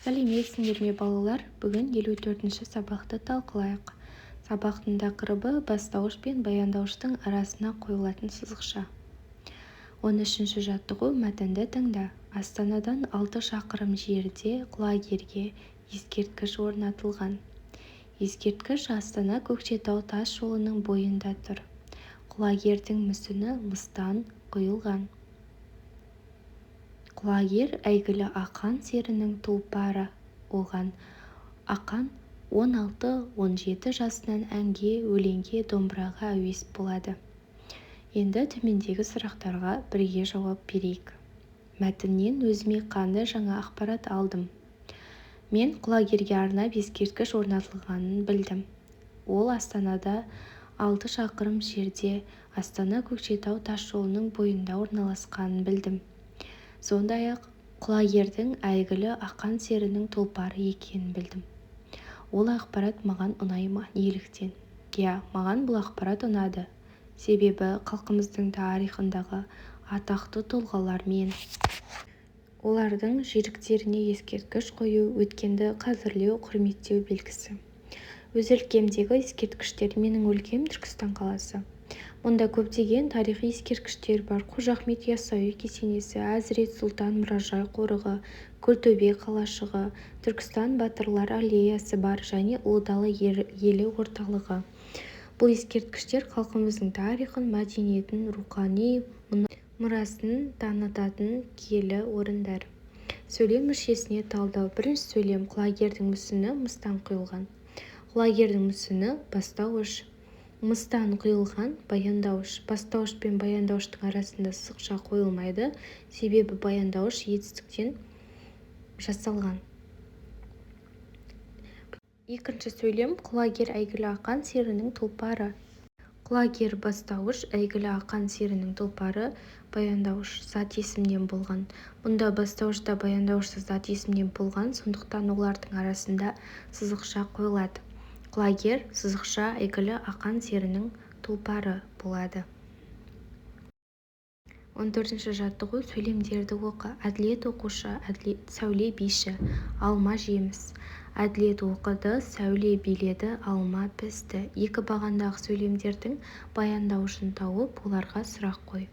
Сәлеметсіңдер ме, балалар! Бүгін 54-ші сабақты талқылайық. Сабақтың тақырыбы: бастауыш пен баяндауыштың арасына қойылатын сызықша. 13-ші жаттығу. Мәтінді тыңда. Астанадан 6 шақырым жерде Құлагерге ескерткіш орнатылған. Ескерткіш Астана-Көкшетау тас жолының бойында тұр. Құлагердің мүсіні мыстан құйылған. Құлагер әйгілі Ақан серінің тұлпары болған. Ақан 16-17 жасынан әнге, өлеңге, домбыраға әуес болады. Енді төмендегі сұрақтарға бірге жауап берейік. Мәтіннен өзіме қандай жаңа ақпарат алдым? Мен Құлагерге арнап ескерткіш орнатылғанын білдім. Ол Астанада 6 шақырым жерде, Астана-Көкшетау тасжолының бойында орналасқанын білдім. Сондай-ақ Құлагердің әйгілі Ақан серінің тұлпары екенін білдім. Ол ақпарат маған ұнай ма? Неліктен? Иә, маған бұл ақпарат ұнады. Себебі халқымыздың тарихындағы атақты тұлғалар мен олардың жүйріктеріне ескерткіш қою өткенді қадірлеу, құрметтеу белгісі. Өз өлкемдегі ескерткіштер. Менің өлкем — Түркістан қаласы. Мұнда көптеген тарихи ескерткіштер бар: Қожа Ахмет Яссауи кесенесі, Әзірет Сұлтан мұражай-қорығы, Күлтөбе қалашығы, Түркістан батырлар аллеясы бар және Ұлы дала елі орталығы. Бұл ескерткіштер халқымыздың тарихын, мәдениетін, рухани мұрасын танытатын киелі орындар. Сөйлем мүшесіне талдау. Бірінші сөйлем: Құлагердің мүсіні мыстан құйылған. Құлагердің мүсіні — бастауыш, мыстан құйылған — баяндауыш. Бастауыш пен баяндауыштың арасында сызықша қойылмайды, себебі баяндауыш етістіктен жасалған. Екінші сөйлем: Құлагер әйгілі Ақан серінің тұлпары. Құлагер — бастауыш, әйгілі Ақан серінің тұлпары — баяндауыш, зат есімнен болған. Мұнда бастауыш та, баяндауыш та зат есімнен болған, сондықтан олардың арасында сызықша қойылады. Құлагер сызықша әйгілі Ақан серінің тұлпары болады. 14-ші жаттығу. Сөйлемдерді оқы. Әділет — оқушы, Әділет, Сәуле — биші, алма — жеміс. Әділет оқыды, Сәуле биледі, алма пісті. Екі бағандағы сөйлемдердің баяндауышын тауып, оларға сұрақ қой.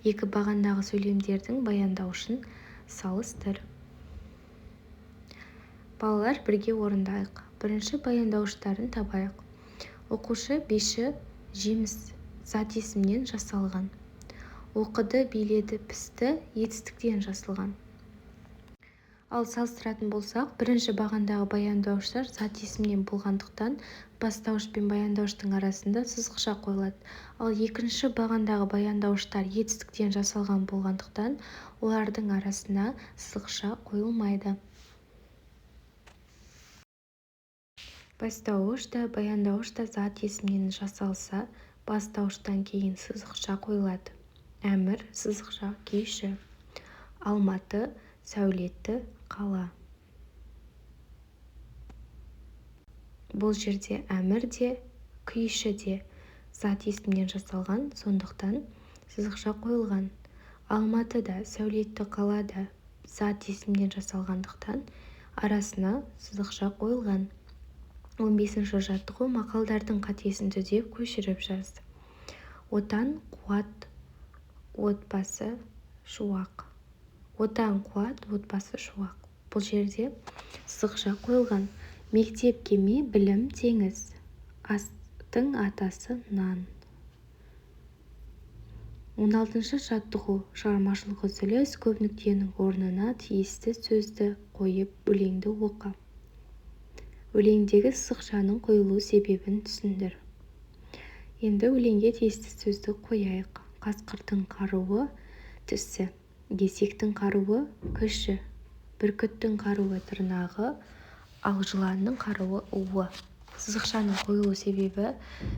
Екі бағандағы сөйлемдердің баяндауышын салыстыр. Балалар, бірге орындайық. Бірінші баяндауыштарын табайық. Оқушы, биші, жеміс — зат есімнен жасалған. Оқыды, биледі, пісті — етістіктен жасалған. Ал салыстыратын болсақ, бірінші бағандағы баяндауыштар зат есімнен болғандықтан, бастауыш пен баяндауыштың арасында сызықша қойылады. Ал екінші бағандағы баяндауыштар етістіктен жасалған болғандықтан, олардың арасына сызықша қойылмайды. Бастауыш та, баяндауыш та зат есімнен жасалса, бастауыштан кейін сызықша қойылады. Әмір сызықша күйші. Алматы — сәулетті қала. Бұл жерде Әмір де, күйші де зат есімнен жасалған, сондықтан сызықша қойылған. Алматы да, сәулетті қала да зат есімнен жасалғандықтан, арасына сызықша қойылған. 15-ші жаттығу. Мақалдардың қатесін түзеп, көшіріп жаз. Отан — қуат, отбасы — шуақ. Отан — қуат, отбасы — шуақ. Бұл жерде сызықша қойылған. Мектеп — кеме, білім — теңіз. Астың атасы — нан. 16-шы жаттығу. Шығармашылық үзіліс. Көп нүктенің орнына тиісті сөзді қойып, өлеңді оқы. Өлеңдегі сызықшаның қойылу себебін түсіндір. Енді өлеңге тиісті сөзді қояйық. Қасқырдың қаруы — тісі, есектің қаруы — күші, бүркіттің қаруы — тырнағы, ал жыланның қаруы — уы. Сызықшаның қойылу себебі: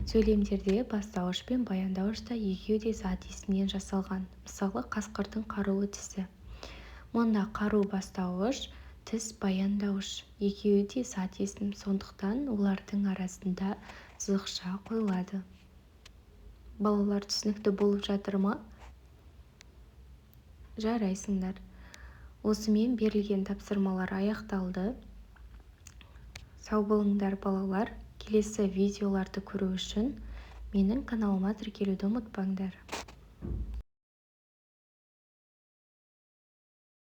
сөйлемдерде бастауыш пен баяндауыш та, екеуі де зат есімнен жасалған. Мысалы, қасқырдың қаруы — тісі. Мұнда қару — бастауыш, тіс — баяндауыш, екеуі де зат есім, сондықтан олардың арасында сызықша қойылады. Балалар, түсінікті болып жатыр ма? Жарайсыңдар. Осымен берілген тапсырмалар аяқталды. Сау болыңдар, балалар! Келесі видеоларды көру үшін менің каналыма тіркелуді ұмытпаңдар.